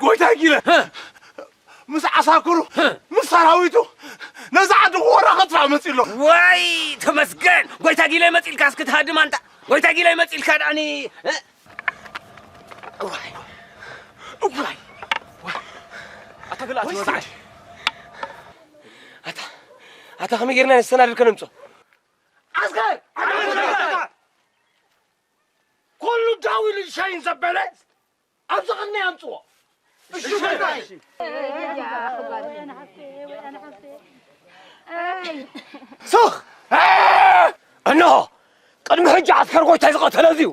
ጎይታ ጊለ፣ ምስ ዓሳክሩ፣ ምስ ሰራዊቱ፣ ነዛ ዓዲ ክወራ ከጥፋ መጺኡ ኣሎ። ዋይ፣ ተመስገን! ጎይታ ጊለ መጺልካስ ክትሃድም ኣንታ። ጎይታ ጊለ መጺልካ ደኣኒ፣ እ? እዋይ፣ እዋይ፣ ዋይ። ኣታ ገለ ኣቲ ወዛዓይ። ኣታ፣ ኣታ ከመይ ጌርና ነስተናድድ ከነምጾ? ዓስከር! ኩሉ ዳው ኢሉ ሻይን ዘበለ ኣብዚ ቅድሚ ኣምጽዎ። እሺ፣ ጎይታይ። ስኽ! እንሆ! ቅድሚ ሕጂ ዓስከር ጎይታይ ዝቐተለ እዚዩ።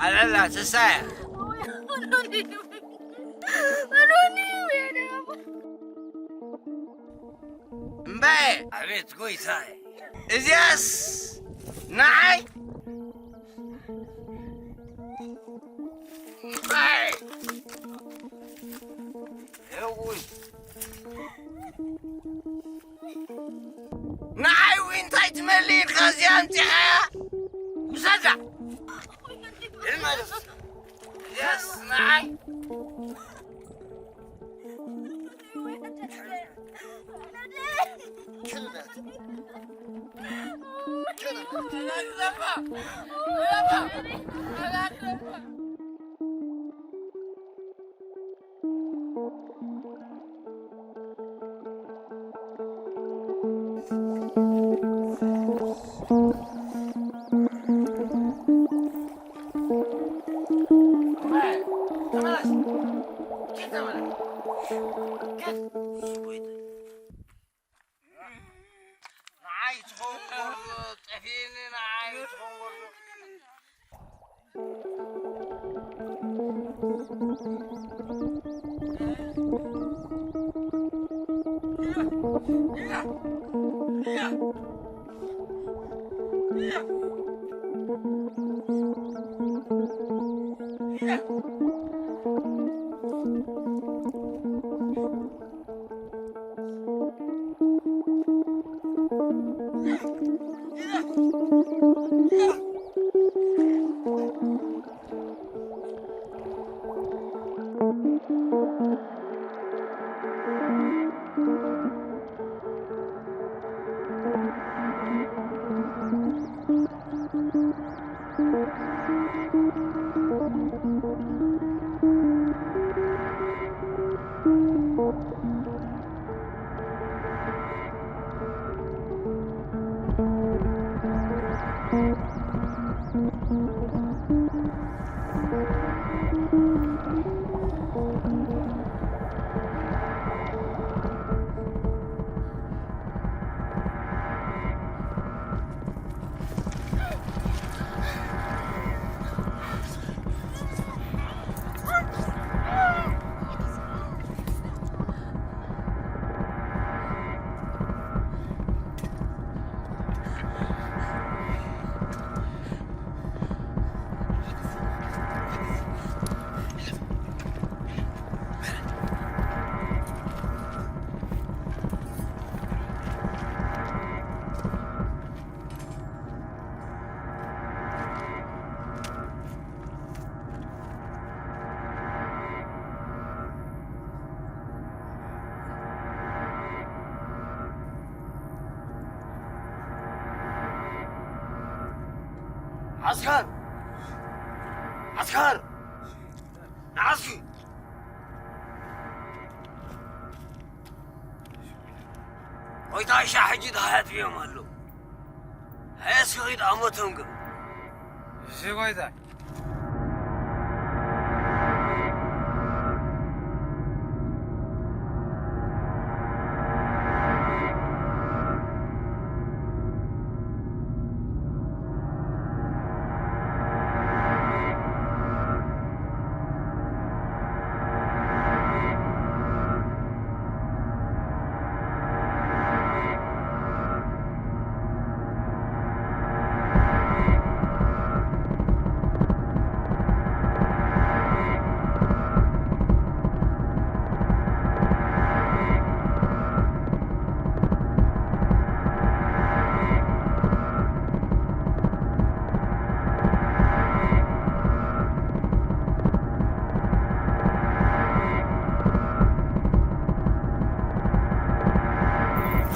ኣበላ ትሳያ። እምበይ። ኣቤት ጎይታይ። እዚኣስ ንዓይ። እምበይ። እውይ። ንዓይ እውን እንታይ ትመሊ ኢልካ እዚኣ ኣምጺኻያ? ውሰዳ። ይመለስ። የስ፣ ንዓይ። ንዓይ ትኸውን ጎርዞ፣ ጠፊእኒ ንዓይ ትኸውን ጎርዞ። ዓስከር! ዓስከር! ንዓስኪ! ጎይታ ሻሕ ሕጂ ደሃያት እዮም ኣለዉ። ሃያስ ክኺድ ኣሞቶም ግብ። እሺ ጎይታ።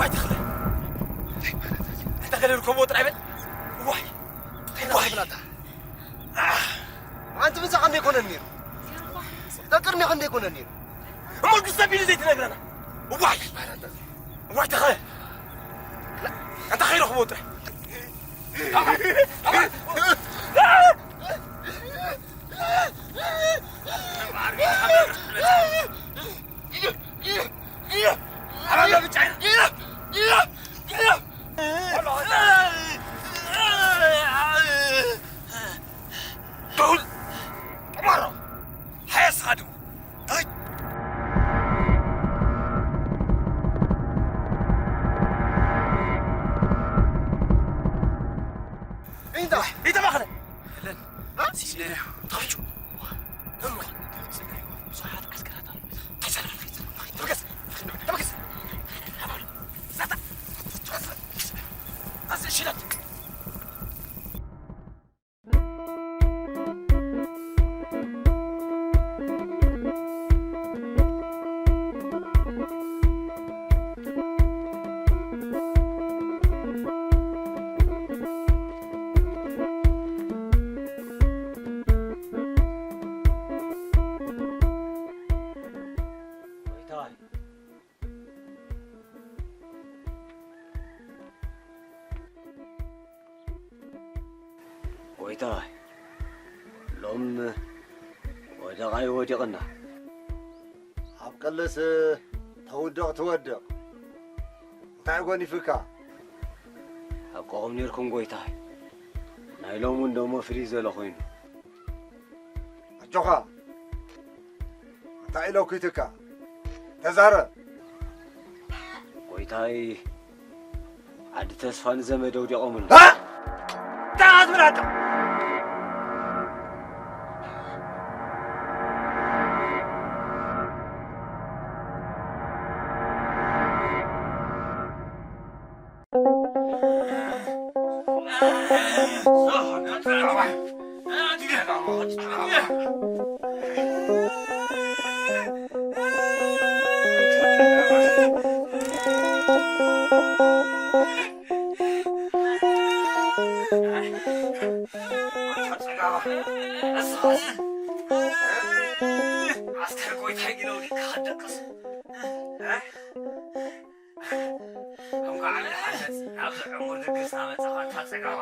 ኣይትኽለ። እንተ ገለ ርከቦ ጥራይ በል። ዋይ። ዋይ። ኣንቲ ምሳኻ እንደ ኣይኮነን ነይሩ። ተቅርኒ ኸ እንደ ኣይኮነን ነይሩ። እሞ ግሰብ ኢሉ ዘይትነግረና። ዋይ። ዋይ ተኸ። ኣንታ ኸይረኽቦ ጥራይ። ጎይታ፣ ሎም ወደቓይ ወዲቕና። ኣብ ቀለስ ተውድቕ ትወድቕ። እንታይ ጎኒፍካ? ሓቅኹም ኔርኩም ጎይታ። ናይ ሎም እውን ደሞ ፍልይ ዘለ ኮይኑ። ኣጆኻ። እንታይ ኢለ ኩይትካ? ተዛረብ። ጎይታይ፣ ዓዲ ተስፋ ንዘመድ ኣውዲቖምሉ። እ? እንታይ ኢኻ ትብል ኣጆኻ? ዓስከር ጎይታይ ግን ኣውዲቕካ ክትደቅስ። እንኳዕ ብሓንሳብ ኣብዚ ዕሙር ድግስ ኣመጻኻ፣ ኣንታ ጸጋባ።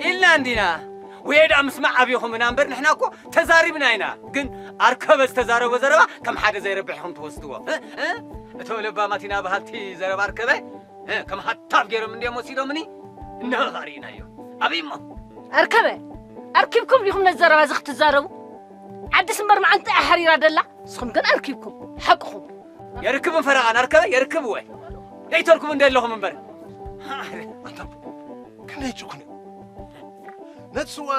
ኢልና እንዲና። ወይ ደኣ ምስማዕ ኣብይኹምና እምበር፣ ንሕና እኮ ተዛሪብና ኢና። ግን ኣርከበ ዝተዛረቦ ዘረባ ከም ሓደ ዘይረብሕ ኢኹም ትወስድዎ። እ? እ? እቶም ለባማት ኢና በሃልቲ ዘረባ ኣርከበ፣ እ፣ ከም ሃታፍ ገይሮም እንድዮም ወሲዶምኒ። እንሆ ኸኣ ርኢናዮ። ኣበይ እሞ? ኣርከበ፣ ኣርኪብኩም ዲኹም ነዚ ዘረባ እዚ ክትዛረቡ? ዓድስ እምበር መዓንጣኣ ሓሪራ ደላ፣ ንስኹም ግን ኣርኪብኩም። ሓቅኹም። የርክብን ፈረቓን ኣርከበ፣ የርክብ ወይ? ደይተርክቡ እንደ ኣለኹም እምበር። ኣንታ፣ ከመይ ጭኩን እዩ? ነቲ ስዋ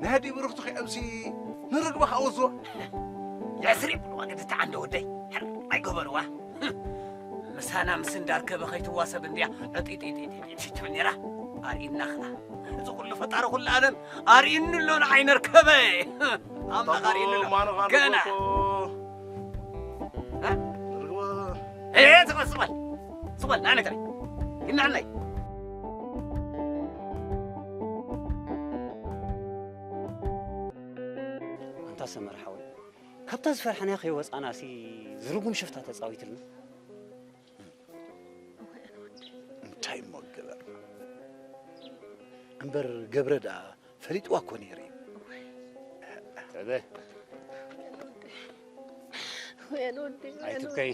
ናይ ኣደይ ብሩኽቲ ከይዕብሲ ንርግበ ከኣ ወዝዋ። የስሪ ብልዋ ግዲ ተዓንደ ወደይ። ሕራይ ገበርዋ። ምሳና ምስ እንዳርከበ ከይትዋሰብ እንድያ ዕጢጢጢጢጢ ትብል ነይራ። ኣርእይና ኸኣ። እዚ ኩሉ ፈጣሪ ኩሉ ዓለም ኣርእይኒ ኣሎ ንዓይ ነርከበ። ኣምላኽ ኣርእይኒ ኣሎ። ማን ኻን ገና። ርግበ። እ? ርግበ። እ፣ ስቕ በል፣ ስቕ በል። ስቕ በል፣ ንዓይ ተረይ። ይምንዓለይ። ኣንታ ሰመረ ሓወይ፣ ካብታ ዝፈርሓናዮ ከይወፃና ሲ ዝርጉም ሽፍታ ተፃዊትልና። እንታይ እሞ ገበርና? እምበር ገብረ ደኣ ፈሊጥዋ እኮ ነይሩ እዩ። ተበ ወያን ወደይ ኣይትብከይ።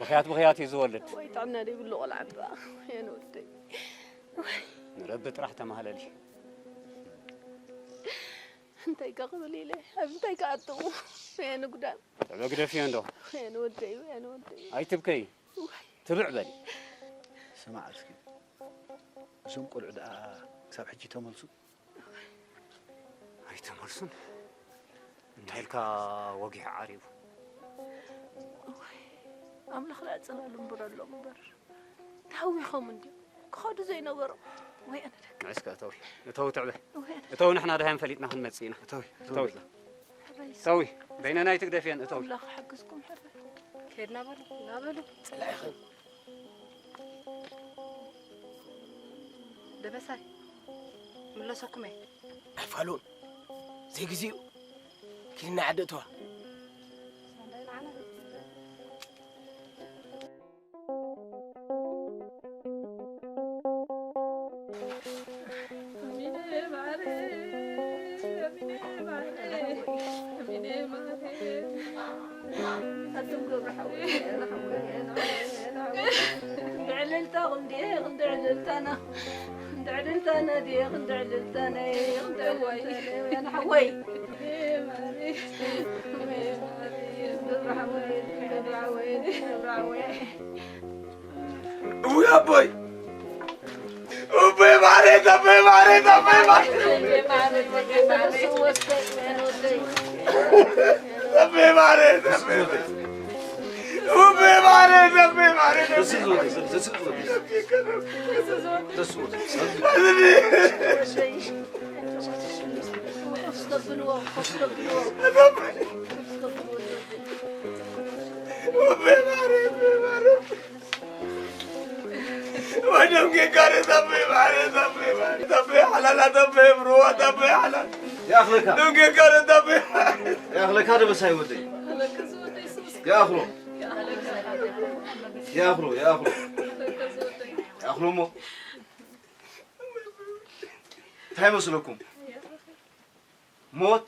ምኽያት ምኽያት እዩ ዝወልድ። ወይ ጥዕና ዘይብሉ ቆልዓ እባ ወያን ወደይ ንረቢ ጥራሕ ተማህለሊ። እንታይ ከቕብል ኢለ ኣብ እንታይ ክኣትዉ ወያን ጉዳም ተበ ግደፍዮ እንዶ ወያን ወደይ ወያን ወደይ ኣይትብከይ። ትብዕ በሊ። ስማዕ እስኪ እዞም ቆልዑ ደኣ ክሳብ ሕጂ ተመልሱ? ኣይተመልሱን። እንታይ ኢልካ ወጊሑ ዓሪቡ። ኣምላኽ ደኣ ጽላሉ እምብረሎም እምበር ተሃዊኾም እንድዮም ክኸዱ ዘይነበሮም። ወይ ኣነ ደቂ ንዕስከ እተዊ እተዊ ትዕበ ወይ ኣነ እተዊ ንሕና ደሃዮም ፈሊጥና ክንመጽእ ኢና። እተዊ እተዊ ኣበይ እተዊ በይነና ኣይትግደፍየን እተዊ። ኣምላኽ ሓግዝኩም ሕራይ ከድና በሉ ናበሉ ጽላኢኽን ደበሳይ ምለሰኩም እየ ኣይፋሉን ዘይግዚኡ ኪድና ዓዲ እተዋ ብዕልልታ ክንዲ ክንዲ ዕልልታና ክንዲ ዕልልታና ድየ ክንዲ ዕልልታና ክንዲ ዕልልታና ሓወይ እውይ ኣቦይ እበይ ማሬት ኣበይ ማሬት ኣበይ ማሬት ኣበይ ማሬት ኣበይ ማሬት እበይ ማሬት ኣበይ ማሬት ወይደም ጌጋረ ታቤ ማረ ታቤ ማረ ታቤ ሓላላ ታቤ ብሩዋ ታቤ ሓላል يا أخلك ደም ጌጋረ ታቤ ማረ يا أخلك هذا بس هاي ودي يا أخلو يا أخلو يا أخلو يا أخلو مو እንታይ መስለኩም ሞት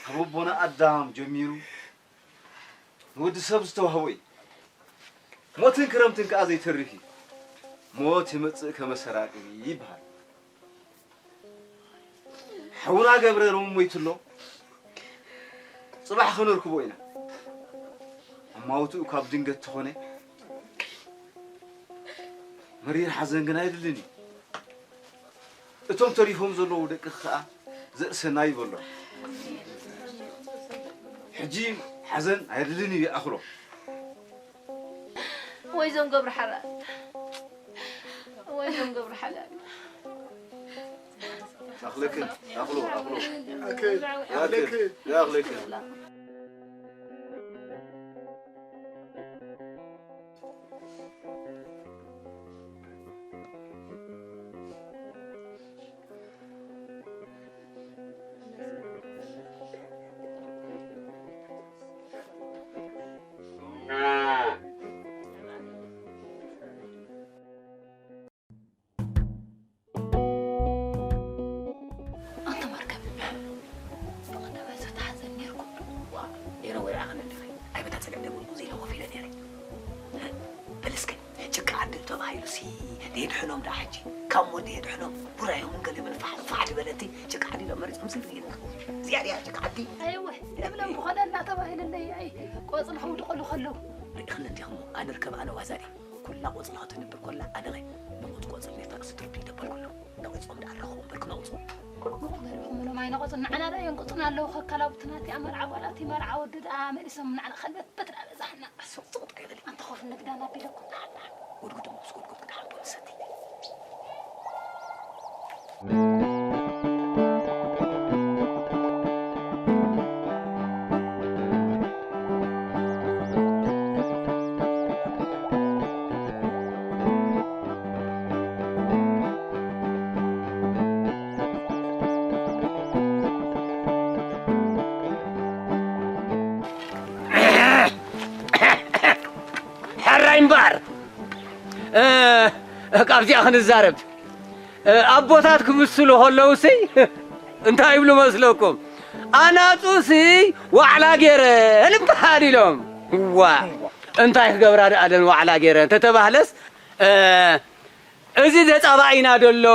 ካብ ኣቦና ኣዳም ጀሚሩ ንወዲ ሰብ ዝተዋህቦ እዩ። ሞትን ክረምትን ከኣ ዘይተርፍ እዩ። ሞት ይመጽእ ከመ ሰራቂ ይበሃል። ሓውና ገብረ ሎሚ ሞይቱ ኣሎ። ጽባሕ ከነርክቦ ኢና። ኣማውትኡ ካብ ድንገት ተኾነ መሪር ሓዘን ግን ኣይድልን እዩ። እቶም ተሪፎም ዘለዉ ደቂ ከኣ ዘርእሰና ይበሎም። ሕጂ ሓዘን ኣየድልን እዩ ይኣኽሎ። ወይ ዞም ገብረ ሓላል ወይ ዞም ገብረ ሓላል ኣኽለክን ኣኽሎ ኣኽሎ ኣክል ያኽለክ ያኽለክ ኣንታ መርከብ ብቐደም ኣይዞ ተሓዘን ነርኩም። ዋ ነይረ ወይ ረኣኸን እንዲኺ ኣይበታ ጸገም ደብልኩ ዘይለ ኮፍ ኢለ ነይረ። በል እስከ ጭቃ ዓዲ ተባሂሉ ሲ ደየድሕኖም ደኣ ሕጂ ካብ ሞት ደየድሕኖም ቡራዮም እንገሊኦም ፋሕ ፋሕ ድበለቲ ጭቃ ዓዲ ዶ መሪጾም ዝብል የለ። እዚኣ ድያ ጭቃ ዓዲ። ኣይወ ለምለም ብኾነ እናተባሂለለይ ኣይ ቆጽሊ ከውድቐሉ ከለዉ ርኢኽን እንዲኹም ኣነ ርከብ ኣነ ዋዛሪ ኩላ ቆጽሊ ከተንብር ኮላ ኣደቐ ነቑጽ ቆጽሊ ኔርታ ክስድርዱ ይደበርኩሎም ነቑጾም ደኣ ኣለኹ እምበር ክነቑጹ ምሎም ኣይነቐጹን ንዓና ደኣ የንቅጹና ኣለዉ ከካላቡትና እቲ ኣመርዓ ጓል እቲ መርዓ ወዲ ደኣ መሊሶም ንዓና ከልበት በት ደኣ በዛሕና ሱቕ ሱቕ ትከይበሊ ኣንተ ኮፍ ንግዳና ቢለኩም ደሓና ጎድጉድ ምስ ጎድጎድ ክደሓን ቦንሰቲ እምበር፣ እ፣ ካብዚኣ ክንዛረብ፣ እ፣ ኣቦታት ክምስሉ ከለውሲ እንታይ ይብሉ መስለኩም? ኣናጹሲ ዋዕላ ገይረን ይበሃል ኢሎም። ዋ፣ እንታይ ክገብራ ደኣ ደን ዋዕላ ገይረን ተተባህለስ፣ እ፣ እዚ ዘጻባኢና ደሎ፣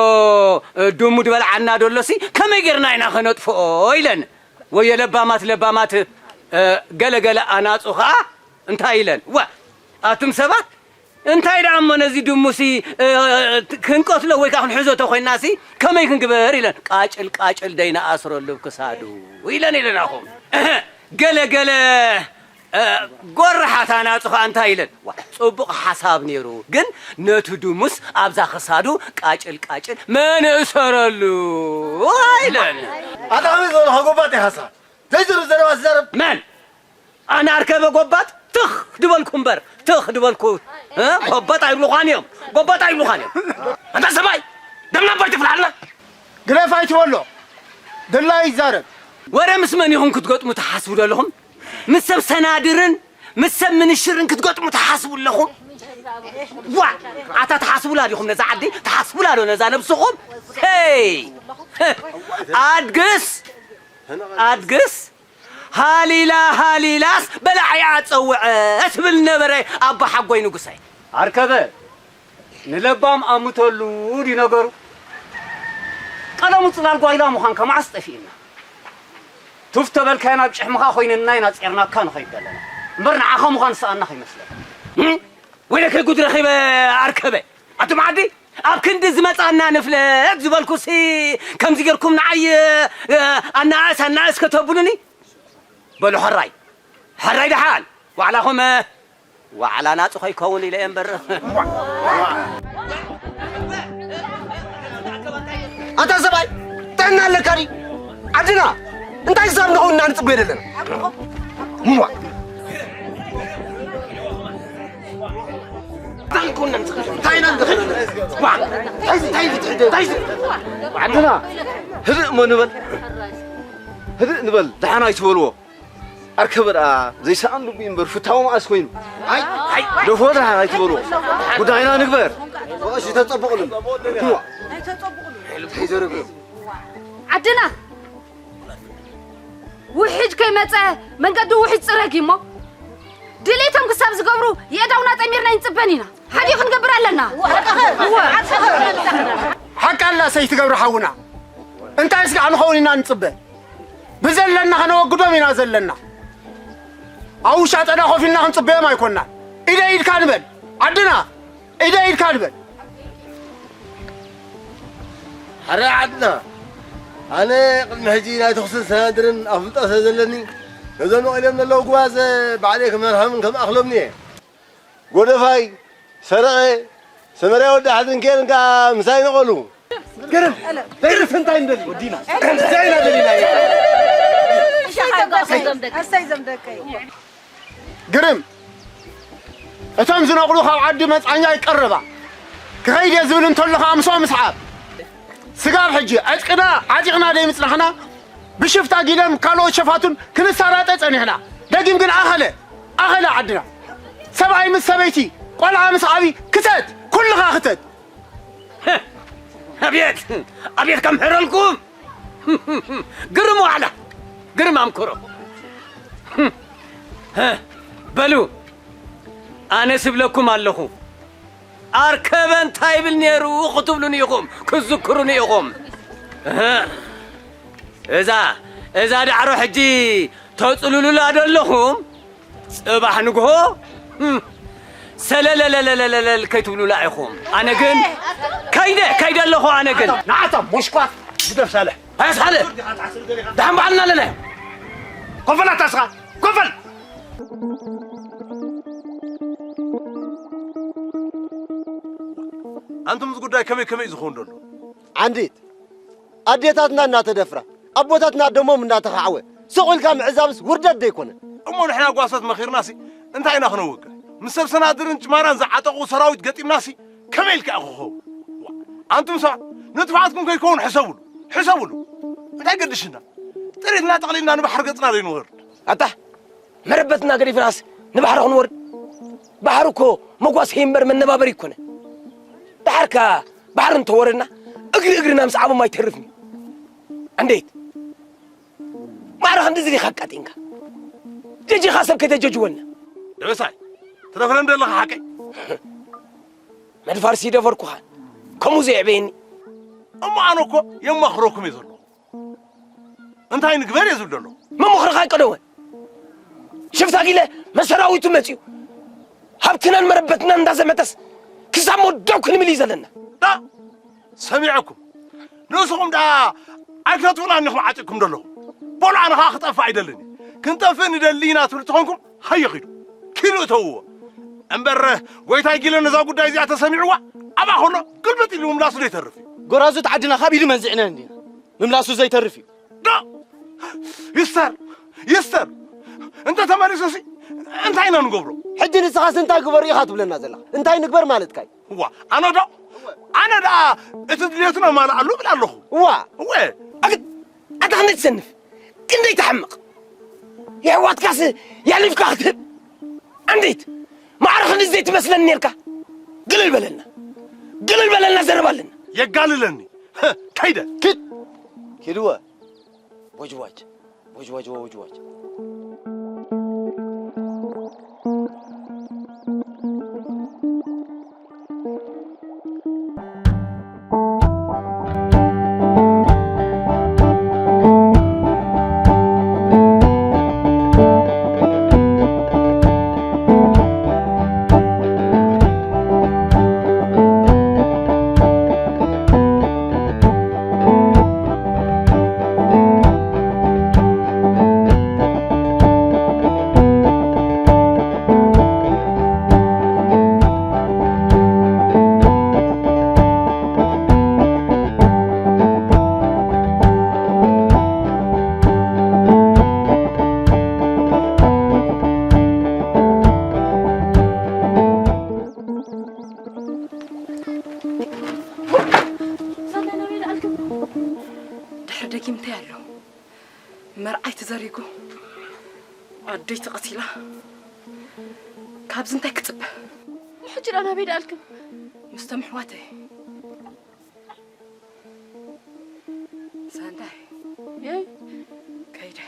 እ፣ ድሙ ዝበልዓና ደሎሲ ከመይ ጌርና ኢና ከነጥፍኦ ኢለን። ወየ ለባማት ለባማት፣ እ፣ ገለ ገለ ኣናጹ ኸኣ እንታይ ኢለን? ዋ፣ ኣቱም ሰባት፣ እንታይ ደኣ እሞ ነዚ ድሙሲ፣ እ፣ ክንቀትሎ ወይ ከኣ ክንሕዞ ተኾይናሲ ከመይ ክንግበር ኢለን። ቃጭል ቃጭል ደይና ኣስረሉ ክሳዱ ኢለን ኢለናኹም። ገለ ገለ፣ እ፣ ጎርሓት ኣናጹ ኸኣ እንታይ ኢለን? ዋ፣ ጽቡቕ ሓሳብ ነይሩ፣ ግን ነቲ ድሙስ ኣብዛ ክሳዱ ቃጭል ቃጭል መን እሰረሉ ኢለን። ኣታ ከመይ ዝበልኻ ጎባጥ ኢኻ ንስኻ? ዘይዝርብ ዘረባ ትዛረብ። መን? ኣነ ኣርከበ ጎባጥ? ትኽ ድበልኩ እምበር፣ ትኽ ድበልኩ። እ? ጎባጥ ኣይብሉኻን እዮም፣ ጎባጥ ኣይብሉኻን እዮም። ኣንታ ሰብኣይ፣ ደምና ኣባይ ትፍልሓልና። ግደፍ ኣይትበሎ፣ ድላይ ይዛረብ። ወረ ምስ መን ኢኹም ክትገጥሙ ትሓስቡ ዘለኹም? ምስ ሰብ ሰናድርን ምስ ሰብ ምንሽርን ክትገጥሙ ትሓስቡ ኣለኹም? ዋ! ኣታ ትሓስቡላ ዲኹም ነዛ ዓዲ? ትሓስቡላ ዶ ነዛ ነብስኹም? ሄይ! ኣድግስ! ኣድግስ! ሃሊላ ሃሊላስ በላዒኣ ጸውዐ ትብል ነበረ ኣባ ሓጎይ ንጉሰይ። ኣርከበ፣ ንለባም ኣሙተሉ ድዩ ነገሩ? ቀለሙ ጽላል ጓይላ ምዃንካ መዓስ ጠፊእና? ቱፍ ተበልካዮ ናብ ጭሕምኻ ኮይንና ኢና ጼርናካ ንኸይድ ዘለና። እምበር ንዓኻ ምዃን ዝሰኣና ከይመስለካ። እም? ወይለከ ጉድ ረኺበ ኣርከበ። ኣቱም ዓዲ ኣብ ክንዲ ዝመጻና ንፍለጥ ዝበልኩሲ ከምዚ ጌርኩም ንዓይ፣ እ፣ ኣናእስ ኣናእስ ከተብሉኒ? በሉ ሕራይ። ሕራይ ደሓን። ዋዕላኹም፣ እ፣ ዋዕላ ናጹ ከይከውን ኢለ እየ እምበር። ኣታ ሰብኣይ፣ ጥዕና ኣለካ ድዩ? ዓድና እንታይ ክሳብ ንኸውን ኢና ንጽበዮ ዘለና? እዋ። እንታይ ኮና ንጽበዮ? እንታይ ኢና ንጽበዮ? ዋ፣ እንታይ፣ እንታይ፣ እንታይ፣ እንታይ፣ ዓድና ህድእ እሞ ንበል። ህድእ ንበል። ደሓን ኣይትበልዎ። ኣርከበ ደኣ ዘይሰኣን ልቡ እዩ እምበር ፍታው መኣስ ኮይኑ። ኣይ፣ ኣይ፣ ደፎ ደሓን ኣይትበልዎ። ጉዳይና ንግበር። እሺ፣ ተጸብቑልን። እዋ። እንታይ ዘረገ? ዓድና ውሕጅ ከይመጸ መንገዲ ውሕጅ ጽረግ እሞ ድሌቶም ክሳብ ዝገብሩ የእዳውና ጠሚርና ይንጽበን ኢና። ሓዲኡ ክንገብር ኣለና። እወ። ሓቂ ኣላ ሰይቲ ገብረ ሓውና። እንታይ ስጋዕ ንኸውን ኢና ንጽበ? ብዘለና ከነወግዶም ኢና ዘለና። ኣብ ውሻጠና ኮፍ ኢልና ክንጽበዮም ኣይኮናን። ኢደ ኢድካ ንበል። ዓድና፣ ኢደ ኢድካ ንበል። ሓራይ ዓድና፣ ኣነ ቅድሚ ሕጂ ናይ ተኹስን ሰናድርን ኣፍልጦ ስለ ዘለኒ፣ ነዞም መቒሎም ዘለዉ ጉባዘ ባዕለይ ክመርሖምን ከማእኽሎምን እየ። ጎደፋይ፣ ሰረቐ፣ ሰመርያ ወዲ ሓድን ኬርን ከኣ ምሳይ ነቐሉ። ግርም፣ ግርም እንታይ እንደሊ ወዲና። እንታይ ኢና ደሊና? እሰይ ዘም ደቀይ። እሰይ ዘም ደቀይ። ግርም፣ እቶም ዝነቕሉ ካብ ዓዲ መጽዓኛ ይቀረባ። ክኸይድ እየ ዝብል እንተሎ ከኣ ምስኦም ምስዓብ። ስጋብ ሕጂ ዕጥቅና ዓጢቕና ደይምጽናሕና፣ ብሽፍታ ጊደም ካልኦት ሸፋቱን ክንሳራጠ ጸኒሕና። ደጊም ግን ኣኸለ፣ ኣኸለ ዓድና። ሰብኣይ ምስ ሰበይቲ፣ ቆልዓ ምስ ዓቢ ክተት፣ ኩልኻ ክተት። ኣቤት፣ ኣቤት ከምሕረልኩም። ግርም ዋዕላ፣ ግርም ኣምክሮ። በሉ፣ ኣነ ስብለኩም ኣለኹ። ኣርከበ እንታይ ይብል ነይሩ ክትብሉኒ ኢኹም፣ ክትዝክሩኒ ኢኹም። እህ፣ እዛ፣ እዛ ዳዕሮ ሕጂ ተጽልሉላ ደለኹም፣ ጽባሕ ንግሆ፣ እም፣ ሰለለለለለለል ከይትብሉላ ኢኹም። ኣነ ግን ከይደ፣ ከይደ ኣለኹ ኣነ ግን። ንዓታ ሞሽኳት ግደፍ ሳልሕ። ኣያ ሳልሕ፣ ደሓን በዓልና ኣለና። ኮፈል ኣታ ስኻ፣ ኮፈል። ኣንቱም እዚ ጉዳይ ከመይ ከመይ እዩ ዝኸውን ዘሎ? ዓንዲት ኣዴታትና እናተደፍራ፣ ኣቦታትና ደሞም እናተኻዕወ፣ ስቕ ኢልካ ምዕዛብስ ውርደት ዶ ኣይኮነን? እሞ ንሕና ጓሶት መኺርናሲ እንታይ ኢና ክነውግዕ? ምስ ሰብ ሰናድርን ጭማራን ዝዓጠቑ ሰራዊት ገጢምናሲ ከመይ ኢልካ እዩ ክኸውን? ዋ፣ ኣንቱም ሰባት ንጥፍኣትኩም ከይከውን ሕሰቡሉ፣ ሕሰቡሉ። እንታይ ገድሽና? ጥሪትና ጠቕሊልና ንባሕሪ ገጽና ዘይንወርድ። ኣታ መረበትና ገዲፍናስ ንባሕሪ ክንወርድ? ባሕሪ እኮ መጓሰዪ እምበር መነባበሪ ኣይኮነን። ደሓር ከኣ ባሕሪ እንተወረድና እግሪ እግርና ምስ ዓቦም ኣይተርፍን እዩ። እንዴት? ማዕረ ክንድዚ ዲኻ ኣቃጢንካ? ጀጂኻ ሰብ ከይተጀጅወልና። ደበሳይ፣ ትደፍረኒ ዘለኻ ሓቀይ? መድፋርሲ ይደፈርኩኻን ከምኡ ዘየዕበየኒ። እሞ ኣነ እኮ የማኽረኩም እየ ዘለኹ። እንታይ ንግበር እየ ዝብል ዘለኹ። መምኽርኻ ኣይቀደወን። ሽፍታ ጊለ መሰራዊቱ መጺኡ ሃብትናን መረበትናን እንዳዘመተስ ክሳብ ሞት ደው ክንብል እዩ ዘለና። ዳ ሰሚዐኩም። ንስኹም ደኣ ኣይትነጥፉና እኒኹም ዓጢቕኩም ዘለኹም። በሉ ኣነ ኸዓ ክጠፍእ ኣይደልን እየ። ክንጠፍእ ንደሊ ኢና ትብሉ ተኾንኩም ሃየ ኺዱ። ኪዱ እተውዎ። እምበር ጎይታይ ጊለ ነዛ ጉዳይ እዚኣ ተሰሚዕዋ ኣብኣ ኸሎ ግልብጥ ኢሉ ምምላሱ ዶ ይተርፍ እዩ። ጎራዙት ዓድና ካብ ኢዱ መንዚዕና እንዲና። ምምላሱ ዘይተርፍ እዩ። ዶ ይስተር ይስተር እንተ ተመሊሱሲ እንታይ ኢና ንገብሮ? ሕጂ ንስኻስ እንታይ ግበሩ ኢኻ ትብለና ዘለኻ? እንታይ ንግበር ማለትካ እዩ? እዋ ኣነ ዶ ኣነ ደኣ እቲ ድልየቱ ነማልኣሉ እብል ኣለኹ። እዋ እወ ኣግድ ኣታ ክንደይ ትሰንፍ ክንደይ ትሓምቕ የሕዋትካስ ያሊፍካ ክትህብ እንዴት ማዕረ ክንዲ ዘይትመስለኒ ኔርካ ግልል በለልና ግልል በለልና ዘረባ ኣለና የጋልለኒ ከይደ ኪድ ኪድወ ወጅዋጅ ወጅዋጅ ወጅዋጅ ድሕሪ ደጊም እንታይ ኣሎ? መርዓይ ተዘሪጉ ኣደይ ተቐቲላ ካብዚ እንታይ ክጽበ? ሕጂ ደኣ ናበይ ደኣልክም? ምስቶም ኣሕዋተይ ሳንታይ የይ ከይደ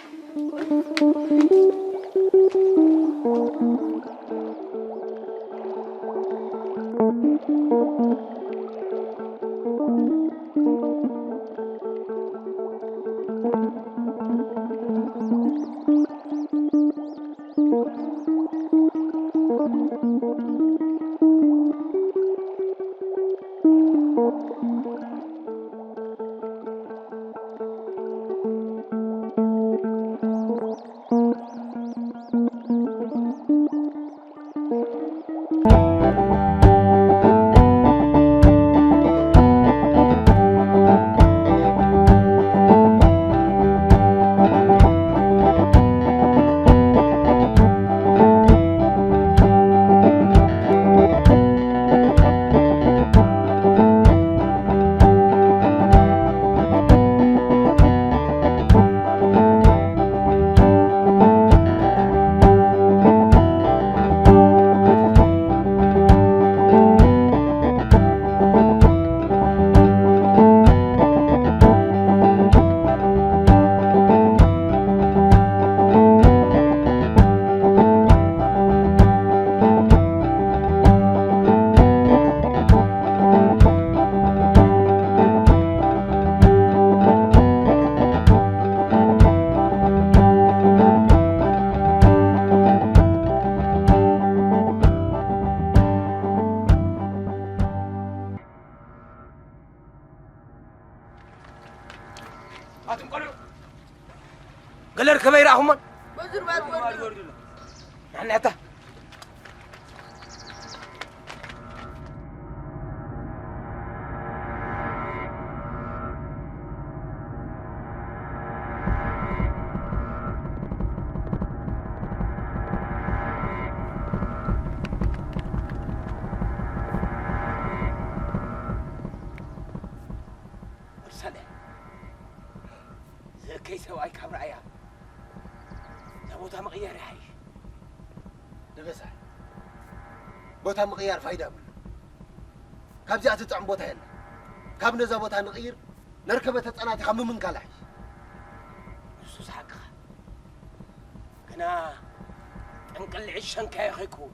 ኣቱም ቆልዑ ገለ ርከበ ይረኣኹሞን በዙር ባል ወርዱ ናናታ እርሳለ ዘከይ ሰብኣይ ካብ ረኣያ እዛ ቦታ ምቕያር ይሓይሽ። ደበሳ ቦታ ምቕያር ፋይዳ የብሉ። ካብዚኣ ትጥዕም ቦታ የለ። ካብ ነዛ ቦታ ንቕይር፣ ነርከበ ተጸናቲኻ ምምንካል ኣሕሽ። ንሱስ ሓቅኻ። ግና ጠንቅልዒ ሸንካዮ ከይከውን።